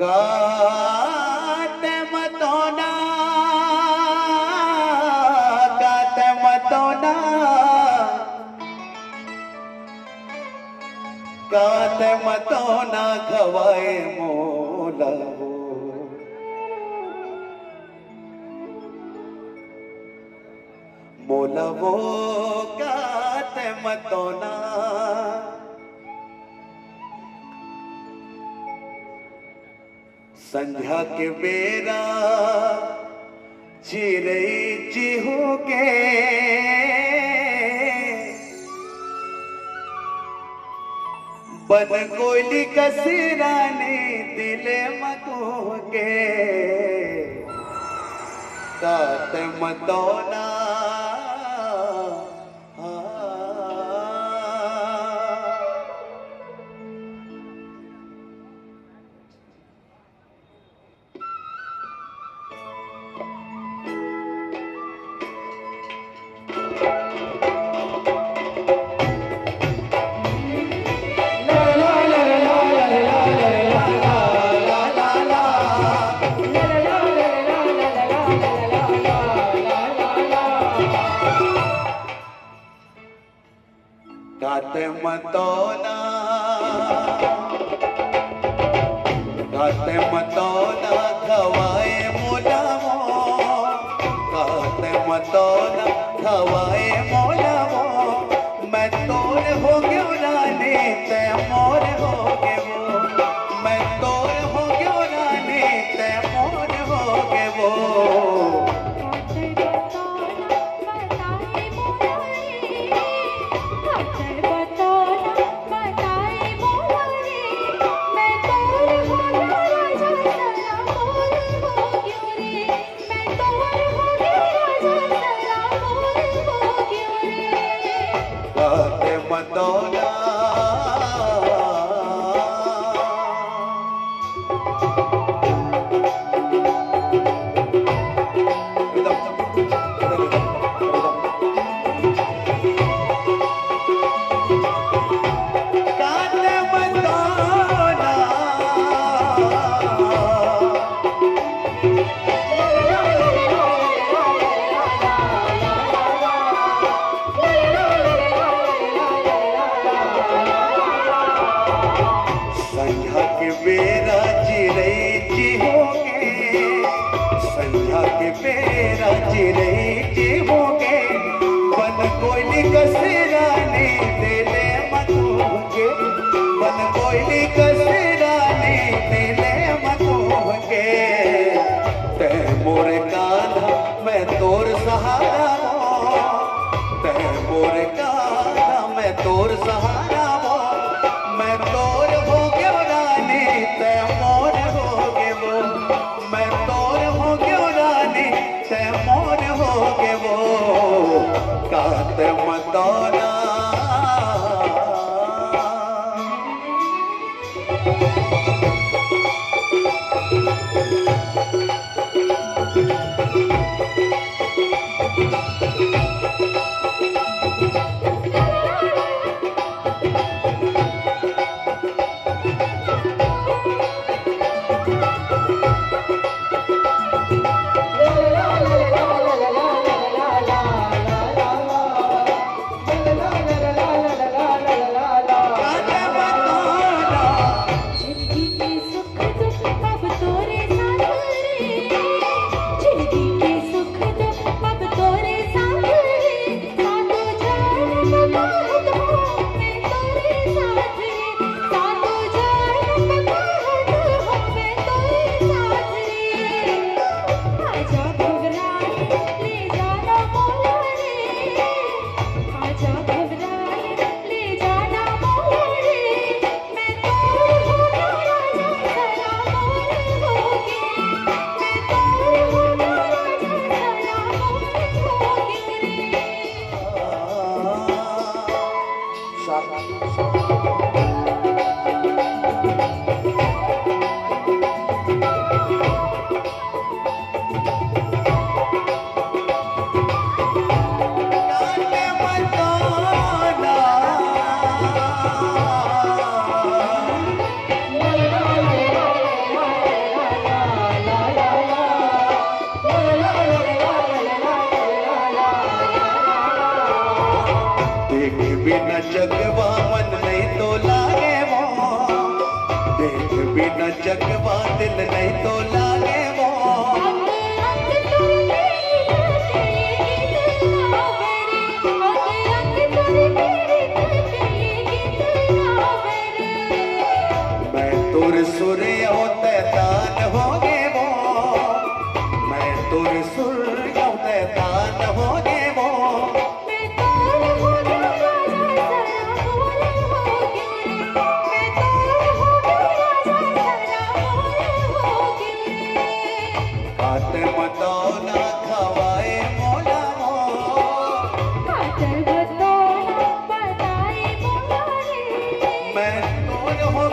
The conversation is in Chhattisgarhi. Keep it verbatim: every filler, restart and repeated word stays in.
काते मतोना, काते मतोना, काते मतोना खवाए मोला वो। मोला वो काते मतोना। संझा के बेरा चिरई चिहू के, बन कोयली कस रानी दिल म कुहू के, काते मतोना। काते मतोना, काते मतोना खवाए मोला वो, काते मतोना खवाए मोला वो। मैं तोर हो गयो रानी, तै मोर हो गे वो। मैं तोर हो गयो रानी, तै मोर हो गे वो। काते मतोना। संझा के बेरा चिरई चिहू के, संझा के बेरा चिरई चिहू के, बन कोयली कस रानी दिल म कुहू के, बन कोयली कस रानी दिल म कुहू के। तै मोर कान्हा, मैं तोर सहारा वो, तै मोर कान्हा, मैं तोर सहारा वो। मैं तोर हो गयो रानी, तै मोर हो गे वो। मैं तोर हो गयो रानी, तै मोर हो गे वो। काते मतोना। बिना जगवा मन नहीं तो लागे वो, देख बिना जगवा दिल नहीं तो लागे वो। मैं तोर सुर अउ तैं तान होगे वो, मैं तोर सुर अउ तैं तान होगे वो। काते मतौना खवाए मोला मोर। मैं तोर हो